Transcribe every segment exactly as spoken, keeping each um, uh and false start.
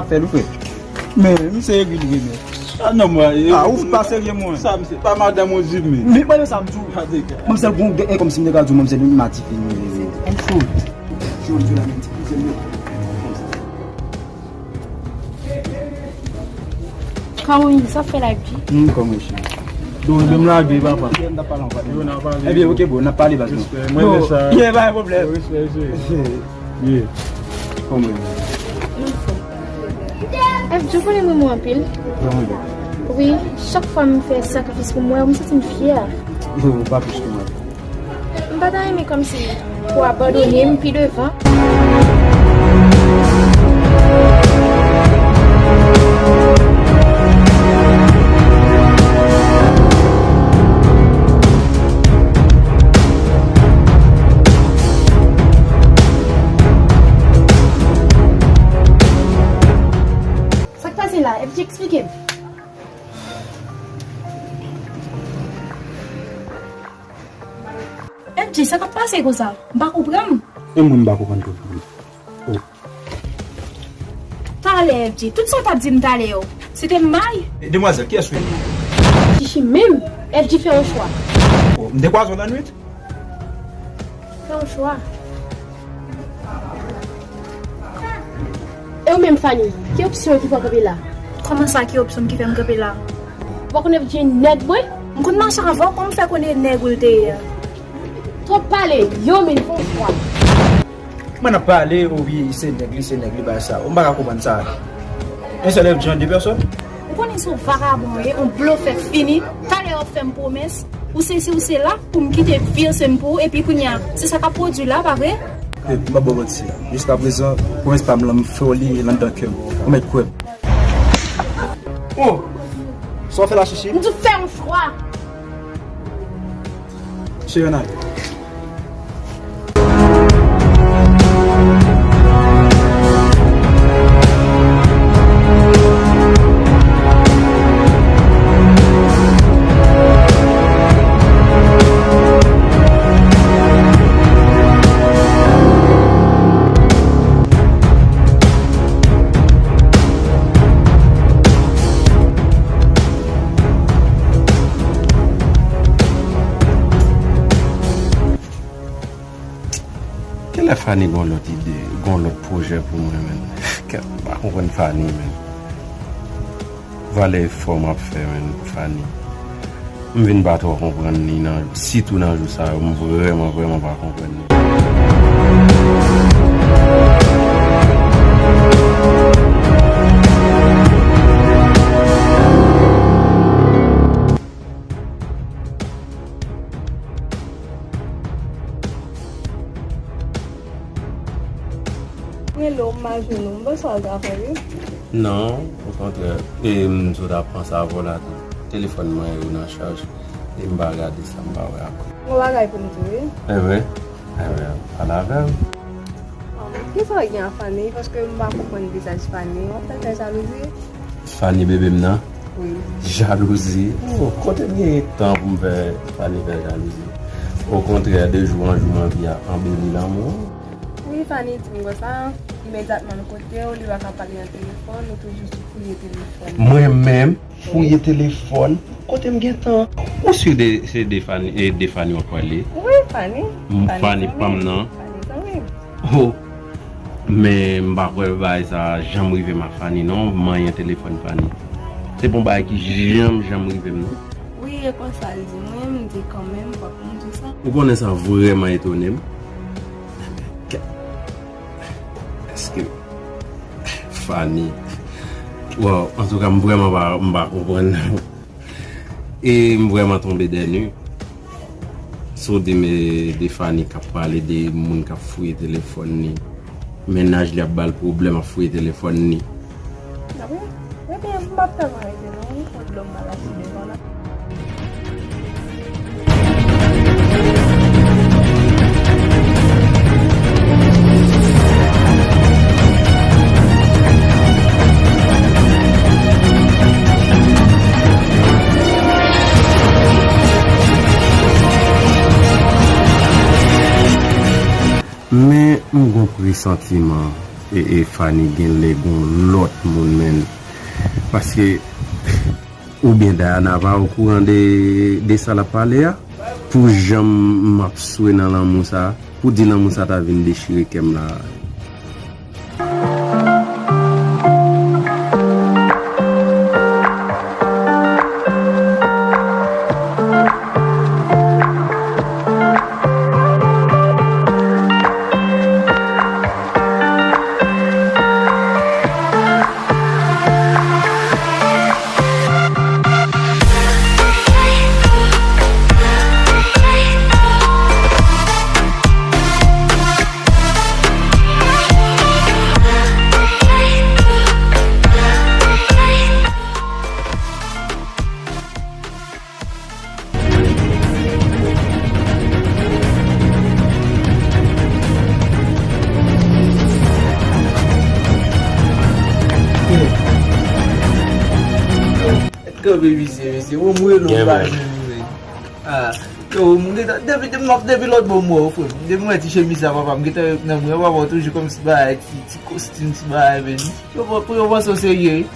Fè l ou frè. Men, misye egri li, men. Ah non, mwen. Ah, ou pa serye, mwen. Sa, misye, pa madanm ou di, men. Men, mwen, sa m di w. Mwen, se gon, e kòmsi m te ka di w, mwen, se li m mati fini. An fout. Jodi la, men, ti kouzen m yo. Kòman w ye? Sa w fè la, F G? Hmm, kòman w ye? Yo, menm lage, papa. Yo, n ap pale ankò. Yo, n ap pale. Ebyen, ok, bro, n ap pale, baz, non. Respè. Mwen, bon, men sa. Yeah, pa gen pwoblèm. Respè, respè. Yeah. Kòman w ye? F G, ou konnen m renmen w anpil. Wi, chak fwa m fè sakrifis pou mwen, m santi m fyè. Yo, pa plis ke mwen. M pa ta renmen kòmsi pou w abandone m pi devan. Sa k pase la? F G, eksplike m. F G, sa k ap pase konsa? M pa konprann. E mwen, m pa konprann tou. Oh. Talè, F G, tout sa w t ap di m talè yo, se te m bay? Demwazèl, kiyès ou ye? Chichi menm, F G fè yon chwa. Oh, m te kwaze w lannwit? Fè yon chwa. E ou menm, Fanny, ki opsyon ki fè w kanpe la? Kòman sa, ki opsyon ki fè m kanpe la? Ou pa konn F G nèg mwen? M konn mache avè w, kòman w fè konnen nèg ou l te ye a? Twòp pale, yo menm fè yon chwa. Kòman n ap pale, ou wi, se nèg li, se nèg li, bagay sa. Ou m pa ka konprann sa. Yon sèl F G an de pèsòn? Ou konnen se yon vagabon w ye, yon blofè fini. Talè w ap fè m pwomès. Ou sesi, ou sela, pou m kite vi ansanm pou ou, epi kounye a, se sa k ap pwodui la, pa vre? Babe, m p ap ba w manti. Jiskaprezan, pwomès pa m lan, m fè w li, e l anndan kè m. Ou mèt kwè m. Oh! Sa w fè la, Chichi? M di w fè yon chwa. Cheri, ann ale. Kilè Fanny gon lòt ide, gon lòt pwojè pou mwen, menn? Kèt, m pa konprann Fanny, menn. Valè efò m ap fè, menn, pou Fanny. M vin pa twò konprann li nan, sitou nan jou sa yo, m vrèman, vrèman pa konprann li. Rele w, m pa jwenn ou. M panse w al travay, wi. Non, okontrè. E m sot ap panse avè w la tou. Telefòn mwen yo nan chaj. E m pa gade sa, m pa wè ankò. Yon bagay pou m di w, wi. Enben, enben, pale avè m. Kisa w gen ak Fanny? Paske m pa konprann vizaj Fanny. W ap fè l fè jalouzi? Fanny bebe m nan? Wi. Jalouzi? Oh, kote m gen tan pou m fè Fanny fè jalouzi? Okontrè, de jou an jou, m anvi a anbeli lanmou. Wi, Fanny di m konsa, imedyatman m kote w, li pa ka pale nan telefòn, ou toujou sou fouye telefòn. Mwen menm, fouye telefòn, kote m gen tan? Ou si de, se de Fanny, e de Fanny w ap pale? Wi, Fanny. M, Fanny pa m nan? Fanny zanmi m. Oh, men m pa kwè bagay sa janm rive m ak Fanny non, manyen telefòn Fanny. Se pa yon bagay ki janm, janm rive m non. Wi, e konsa l di mwen, m di kanmenm, fòk m di sa. Ou konnen sa vrèman etone m. Èske Fanny, wow, antouka, m vrèman pa, m pa konprann. E m vrèman tonbe dènye. Si w di m de Fanny k ap pale de moun k ap fouye telefòn li, mennaj li ap ba l pwoblèm, ap fouye telefòn li. Ebyen, m p ap tèlman rete non, wi, fò dlo m mal achte devan la. Men m gon presantiman, E, e Fanny genlè gon lòt moun, menn. Paske, oubyen Diana pa okouran de, de sa l ap pale a? Pou jan m ap swe nan lanmou sa, pou di lanmou sa ta vin dechire kè m la. Kanpe misye, mesye. Ou mwen lou pa jwenn mwen. Ah, yo, m gentan, depi, depi, depi lòt bò m wè w, frè m. Depi m wè ti chemiz sa, papa, m gentan nan mwen, papa, toujou kòmsi bagay, ti, ti kostim, ti bagay, men. Yo, pou yo panse w serye, wi.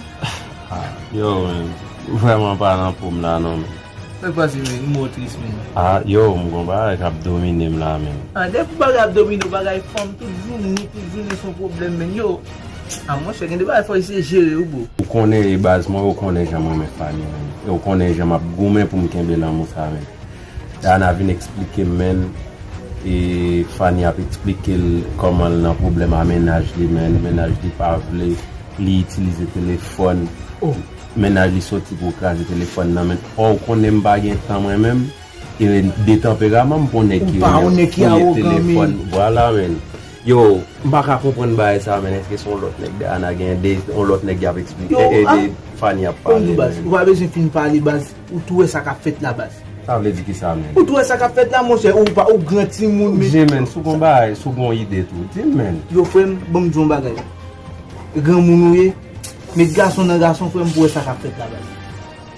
Yo, men, vrèman pa nan po m la, non, men. Sa k pase, men? M wè w tris, men. Ah, yo, m gon bagay k ap domine m la, men. Ah, depi bagay ap domine w, bagay fanm, tout jounen, tout jounen se yon pwoblèm, men. Yo, ah, monchè, gen de bagay fò w eseye jere, wi, bro. Ou konnen, e baz mwen, ou konnen jan m renmen Fanny, men. E ou konnen jan m ap goumen pou m kenbe lanmou sa, men. Diana vin eksplike m, men, e Fanny ap eksplike l kòman l nan pwoblèm a mennaj li, men mennaj li pa vle li itilize telefòn. Oh. Mennaj li soti pou kraze telefòn nan, men. Ò, ou konnen m pa gen tan mwen menm. E de tanperaman m pa yon nèg ki renmen fouye telefòn. Vwala, men. Yo, m pa ka konprann bagay sa, men. Èske se yon lòt nèg Diana gen de, yon lòt nèg y ap eksplike, e de Fanny ap pale, men? Ou pa bezwen fin pale, baz. Ou tou wè sa k ap fèt la, baz. Sa vle di kisa, men? Ou tou wè sa k ap fèt la, monchè, ou pa, ou gran timoun, men. Di, men, si w gon bagay, si w gon ide tou, di m, men. Yo, frè m, ban m di w yon bagay. Granmoun ou ye, met gason nan gason, frè m, pou wè sa k ap fèt la, baz.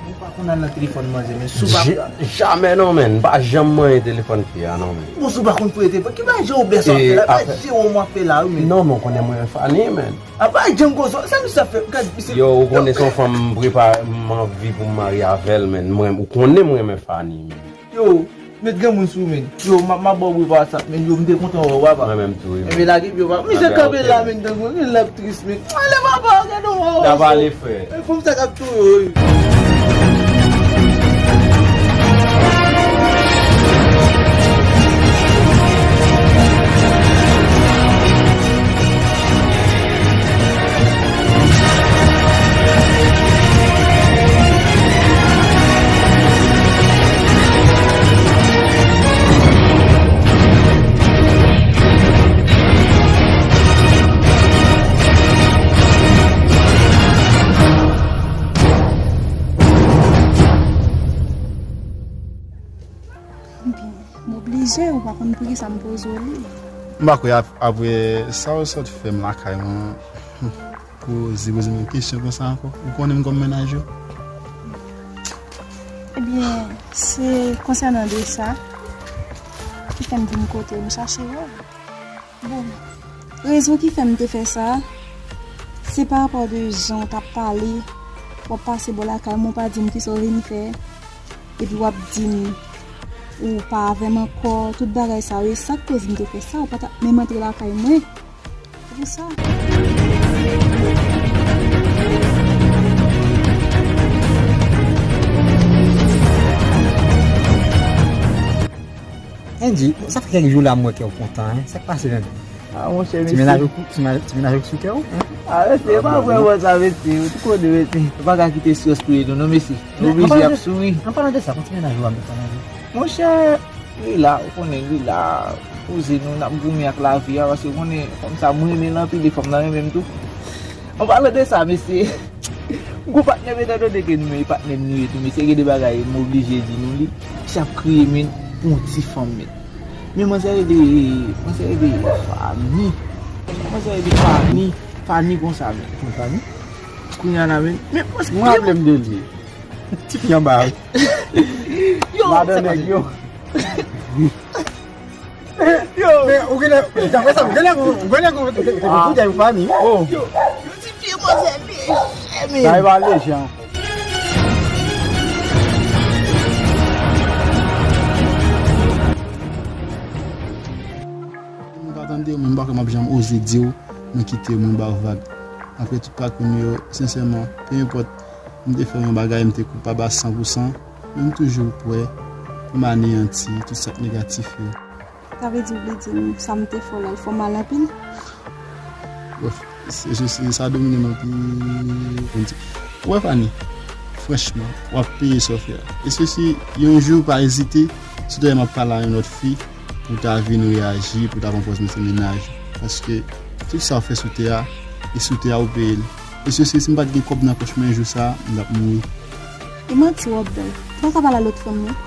Ou pa konn al nan telefòn manzè, men, si w pa... Jamè non, men, m pa janm manyen telefòn fi a, non, men. Bon, si w pa konn fouye telefòn, ki bagay je ou bès w ap fè la, ki bagay je ou m ap fè la, wi, men. Non, men, w konnen mwen Fanny, men. Apa Django, sa misye ap fè? Gad, misye... Yo, ou konnen se yon fanm m prepare, m anvi pou m marye avè l, men. Mwen, ou konnen mwen renmen Fanny, men. Yo, met granmoun sou ou, men. Yo, m ap, m ap ba w bri pa WhatsApp, men. Yo, m te kontan wè w, papa. Mwen menm tou, wi, men. Enben, lage pye w, papa. Misye kanpe la, men, tankou, men, l ap tris, men. Ale, papa, gade w, papa. N ap ale, frè. E fanm sa k ap touye w, wi. Ebyen, m oblije, ou pa konn poukisa m poze w li. M pa kwè ap-, apre sa w sot fè m lakay mwen, poze, poze m yon kesyon konsa ankò. Ou konnen m kòm mennaj ou? Ebyen, se konsènan de sa ki fè m vin kote w, m chache w. Bon, rezon ki fè m te fè sa, se pa rapò de jan w t ap pale, w ap pase bò lakay mwen, w pa di m kisa w vin fè, epi w ap di m ou pa avè m ankò, tout bagay sa yo, e sa k koz m te fè sa, ou pa t ap menm antre lakay mwen. Se pou sa. Andy, sa fè kèk jou la m wè kè w kontan, en. Sa k pase, menm? Ah, monchè, mesye. Ti mennaj ou, ti mennaj, ti mennaj ou sou kè w, en? Ah, mesye, e pa vrèman sa, mesye. Ou tou konnen, mesye. Nou pa ka kite estrès touye nou, non, mesye. Nou oblije ap souri. An palan de sa, kon ti mennaj ou a, m te fè nan vi. Monchè, li la, ou konnen, li la. Poze nou, n ap goumen ak lavi a, paske ou konnen, fanm sa, m renmen l anpil, e fanm nan renmen m tou. An palan de sa, mesye, m gon patnè, m te tande ke nou, men, e patnè m li ye tou, mesye, gen de bagay, m oblije di nou li. Misye ap kriye, men, pou yon ti fanm, men. Men manzè rele, manzè rele Fanny. Manzè rele Fanny. Fanny konsa, men. Fanny? Kounye a la, men. Men, manzè... M raple m de li. Ti fi anba, wi. Yo, madan nèg yo. Yo, Men, ou genlè, daprè sa, ou genlè, ou genlè, ou genlè, ou fanmi. Oh. Yo, ti pye manzè lejè, men. Sa e pa lejè ankò. Mwen pa tande w, men m pa kwè m ap janm oze di w mwen kite w, mwen ba w vag. Apre tout pakou nou yo, sensèman, pe enpòt m te fè yon bagay, m te koupab a san pou san, men m toujou prè pou m aneyanti tout sa k negatif yo. Sa vle di, ou vle di m, sa m te fè w la, l fè w mal anpil? Bon, se, se, se, sa domine m anpil. Ou wè, Fanny, franchman, w ap peye sa w fè a. E sesi, yon jou, pa ezite, si w te wè m ap pale a yon lòt fi, pou w ta vin reyaji, pou w ta pran pòz mete mennaj. Paske tout sa w fè sou tè a, e sou tè a ou peye l. E sesi, si m pa t gen kòb nan pòch mwen jou sa a, m t ap mouri. E manti w ap bay. Ou pa ka pale a lòt fanm, non?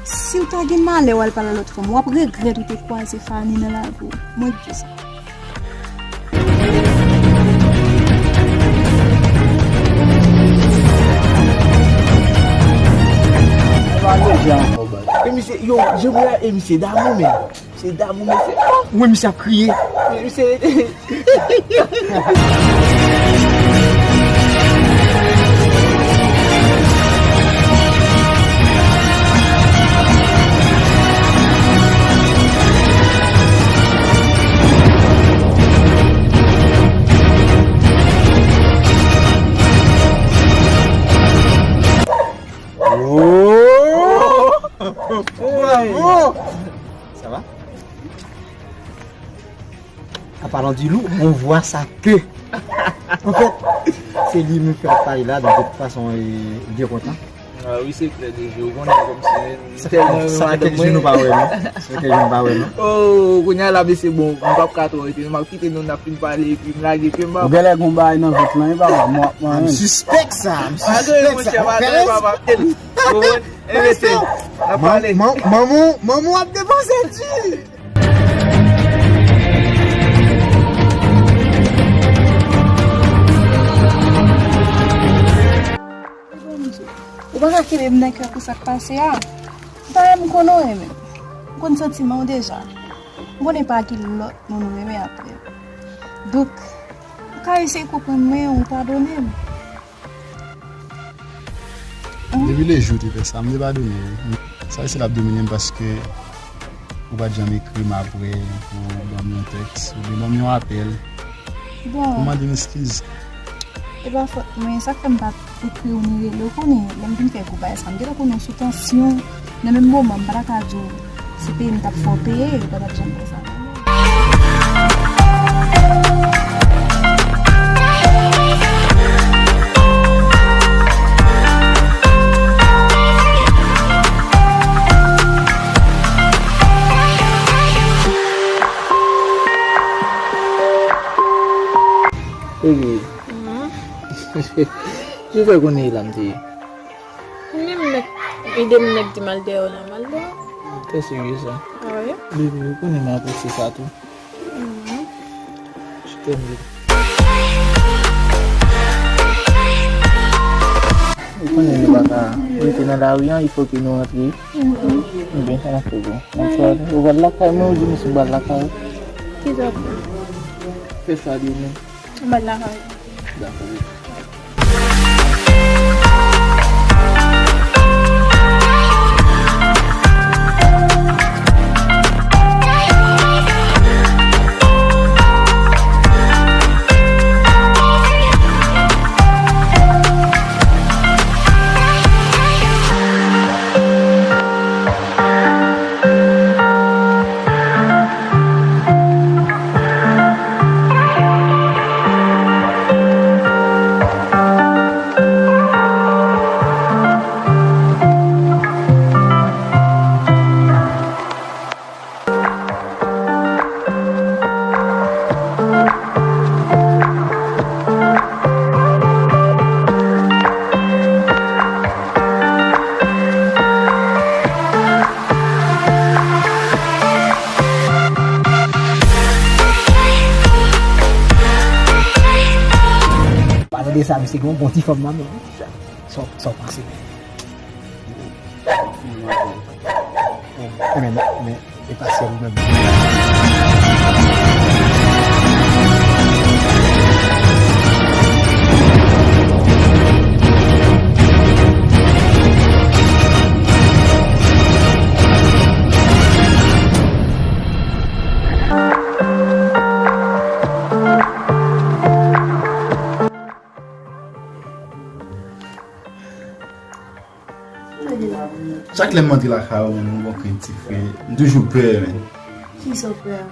Si w ta gen malè w al pale a lòt fanm, w ap regrèt ou te kwaze Fanny nan lavi w. Mwen k di w sa. E misye, yo, jan mwen la, e misye damou, men. Se damou, mesye. Wi, misye ap kriye. Misye. Oh! Bravo! Ça va? En parlant du loup, on voit sa ke. An fèt, se li menm ki ap pale la, donk de tout fason, e, li byen kontan. Ah wi, se klè de je. Ou konnen kòmsi, sa fè, tèlman sa fè kèk jou nou pa wè, non? Sa fè kèk jou nou pa wè, non? Oh, kounye a la, mesye, bon, m p ap ka twò rete, non, m ap kite nou, n ap fin pale, epi m lage pye, m pa. Ou genlè gon bagay nan vant lan, wi, papa, m ap manyen. M sispèk sa, m sispèk sa. Pa gen, monchè, pa gen, papa. Bon, e mesye, n ap pale. Manman, manman ap depanse di. Ou pa ka kenbe m nan kè pou sa k pase a. Dayè m konn ou renmen m. M konn santiman w deja. M konnen pa gen lòt moun ou renmen apre m. Donk, ou ka eseye konprann mwen, ou padone m. Depi le jou w te fè sa, m te padone w. Sa se l ap domine m paske ou pa t janm ekri m apre pou ban m yon tèks oubyen ban m yon apèl. Bon. Pou mande m eskiz. E pa fòt mwen, sa k fè m pa t ekri w ni rele w, konnen lè m vin fè gwo bagay sa, m gentan konnen w sou tansyon. Nan menm moman, m pa ta ka di w se peye m t ap fè w peye, ou pa t ap janm fè sa. Baby. Mhm. Ki fè konnen e la m te ye? Menm nèg, ide m nèg di m al dèyè w la, m al dèyè w. Trè serye sa. Ah wi? Baby, ou konnen m apresye sa tou. Mhm. Je t'aime, baby. Ou konnen nou pa ka rete nan lari an, il faut que nou rantre. Mhm. Ebyen, sa n ap fè bon. Ou pral lakay mwen, ou di m si m pral lakay ou? Kisa w ap fè? Fè sa demen. M pral lakay ou. Dakò, baby. Pale de sa, misye gen yon bon ti fanm nan men. Sa, sa w panse? Men, men, men, E pa sèl ou menm. Chak lè m antre lakay ou, menm yon bon krentif, m toujou pè, menm. Kisa w pè a?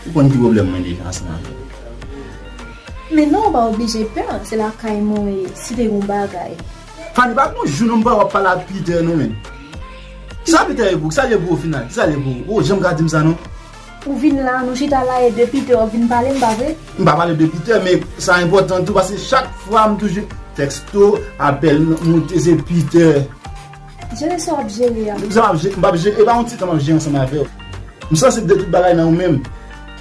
Ou konn ki pwoblèm mwen deja ansanm avè w. Men non, ou pa oblije pè, se lakay mwen w ye, si te gen yon bagay. Fanny, pa gon jou non m pa wè w ap pale ak Peter non, menm. Kisa Peter ye pou ou? Kisa l ye pou ou, final? Kisa l ye pou ou? Ou janm ka di m sa non. Ou vin la, nou chita la, e de Peter w ap vin pale m, pa vre? M pa pale de Peter, men sa enpòtan tou, paske chak fwa m toujou tèksto, apèl, moute, se Peter. Jere sa w ap jere a. Sa m ap je-, m p ap jere, e pa yon ti tan m ap jere ansanm avè w. M sanse de tout bagay nan ou menm.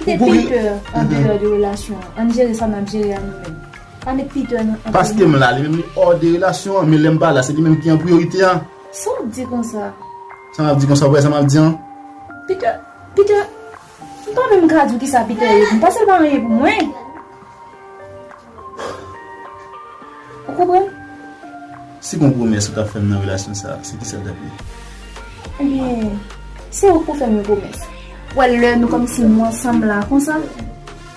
Kite Peter andeyò de relasyon an. Ann jere sa n ap jere a nou menm. Pa met Peter nan antre. Paske m la, li menm li hors de relasyon an, men lè m pa la, se li menm ki an priyorite a. Sa w ap di konsa? Sa m ap di konsa, w wè sa m ap di an? Peter, Peter, m pa menm ka di w kisa Peter ye pou m, paske l pa anyen pou mwen. Ou konprann? Si gon pwomès ou t ap fè m nan relasyon sa a, se kisa l t ap ye? Ebyen, se ou k pou fè m yon pwomès. Ou wè lè nou kòmsi nou ansanm la konsa,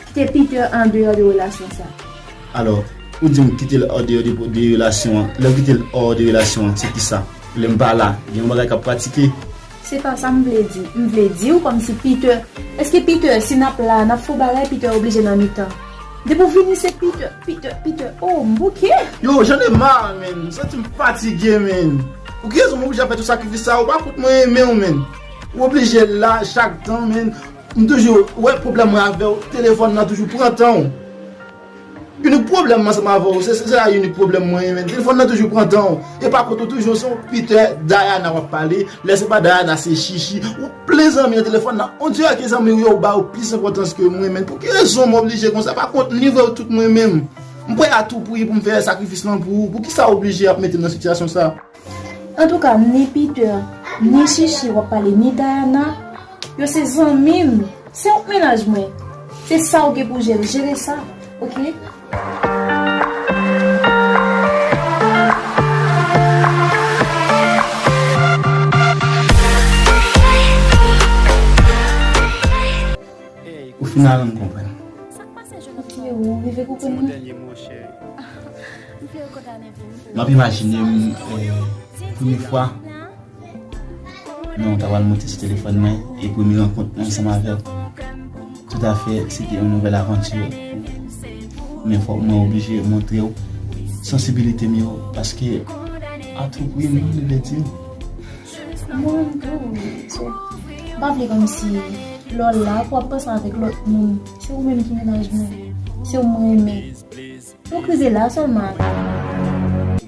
kite Peter andeyò de relasyon sa a. Alò, ou di m kite l andeyò de, de relasyon an. Lè w kite l hors de relasyon an, se kisa? Lè m pa la, gen yon bagay k ap pratike. Se pa sa m vle di. M vle di w kòmsi Peter. Èske Peter, si n ap la, n ap fè yon bagay, Peter oblije nan mitan? Depi w vini, se Peter, Peter, Peter. Oh, m bouke. Yo, j'en ai marre, man. M santi m fatige, man. Pou ki rezon m oblije ap fè tout sakrifis sa a? Ou pa kont mwen renmen w, man. Ou oblije la chak tan, man. M toujou wè pwoblèm mwen avè w. Telefòn nan toujou pran tan w. Inik pwoblèm mwen ansanm avè w, se, se, se la inik pwoblèm mwen ye, man. Telefòn nan toujou pran tan w. E pa kont ou toujou se yon Peter, Diana w ap pale. Lè se pa Diana, se Chichi. Ou plen zanmi nan telefòn nan. On dirè ke zanmi w yo, ou ba yo plis enpòtans ke mwen, man. Pou ki rezon m oblije konsa? Pa kont m livre w tout mwen menm. M prè a tou pri pou m fè sakrifis lan pou ou. Poukisa w oblije ap mete m nan sitiyasyon sa? Antouka, ni Peter, ni Chichi w ap pale, ni Diana, yo se zanmi m. Se yon mennaj mwen. Se sa w gen pou jere. Jere sa, oke? Ou fin al, m konprann. Oke, ou rive konprann mwen? M ap imajine m, eh, premye fwa, non, ta pral monte sou telefòn mwen, e premye rankont mwen ansanm avè w. Toutafè, se te yon nouvèl avanti. Men fòk mwen oblije montre w sansibilite m yo, paske a tou pri, m vle di w. Mwen menm tou, m pa vle kòmsi lè w la, pou w ap panse avèk lòt moun. Se ou menm ki mennaj mwen. Se ou mwen renmen. Fòk rive la sèlman.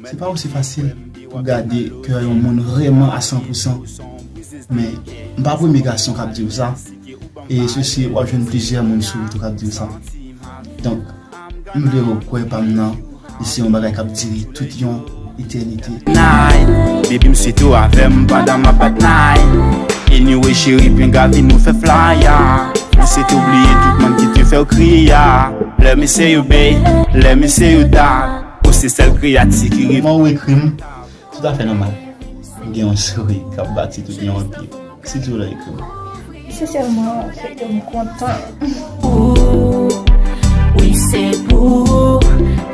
Se pa osi fasil pou gade kè yon moun vrèman a san pou san. Men, m pa premye gason k ap di w sa. E sesi, w ap jwenn plizyè moun sou wout ou k ap di w sa. Donk, m vle w kwè pa m nan, li se yon bagay k ap dire tout yon etènite. Night, baby, m swete w avè m pandan m ap bat night. Anyway, cheri, pinga vin nou fè flaya. M swete w bliye tout moun ki te fè w kriye a. Let me say you, babe, let me say you, dad. Ou se sèl kreyati ki ri. Kòman ou ekri m? Toutafè nòmal. M gen yon souri k ap bati tout yon pye. Sitou lè w ekri m. Sensèman, fè kè m kontan. Wi, se pou ou.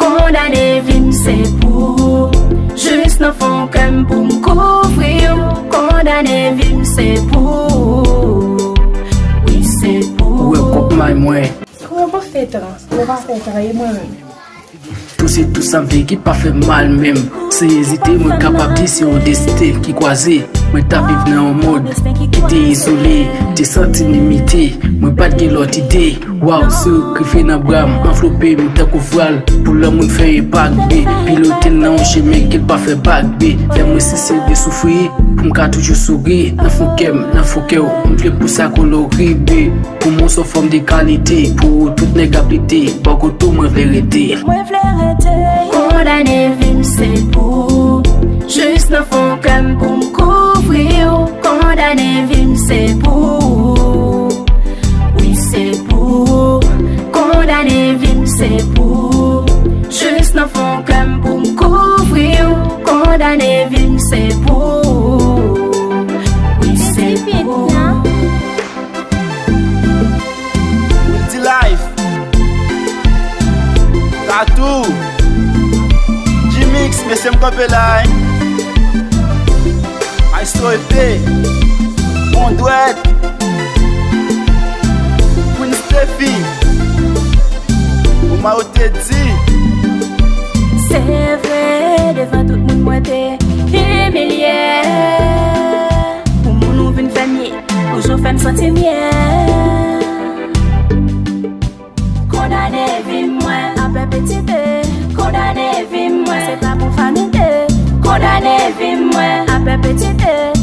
Kondane vi m, se pou ou. Jis nan fon kè m pou m kouvri w. Kondane vi m, se pou ou. Wi, se pou ou. Ou wè kòk may mwen. Ou pa fè tan, ou pa fè tan, e mwen menm. Tou se tou sa m vle ki pa fè mal menm. San ezite, mwen kapab di se yon desten ki kwaze. Mwen t ap viv nan yon mond ki te izole, te santi m limite. Mwen pa t gen lòt ide. Waw, si w rive nan bra m, anvlope m tankou vwal. Pou lanmou n fè e pa rive. Pilote l nan yon chemen ke l pa fè pa rive. Fè mwen sesel de soufri, pou m ka toujou souri. Nan fon kè m, nan fon kè w, m vle pou sa kolore, babe. Pou mwen se yon fanm de kalite, pou ou tout nèg ap lite, bò kote w mwen vle rete. Mwen vle rete. Kondane vi m se pou ou, jis nan fon kè m pou m kouvri w. Kondane vi m se pou Fon kè m pou m kouvri w. Kondane vi m se pou ou. Wi, se pou ou. Multi Life, Tatou, G-Mix, mesye m kanpe la, wi. Maestro E P, Bon Dwèt, Queen Steffi, Omar Teddy. Se vre, devan tout moun mwen te imilye. Pou moun ou vin fè m ye, ou jan fè m santi m ye. Kondane vi mwen a pèpetite. Kondane vi mwen, se pa pou fanmite. Kondane vi mwen a pèpetite.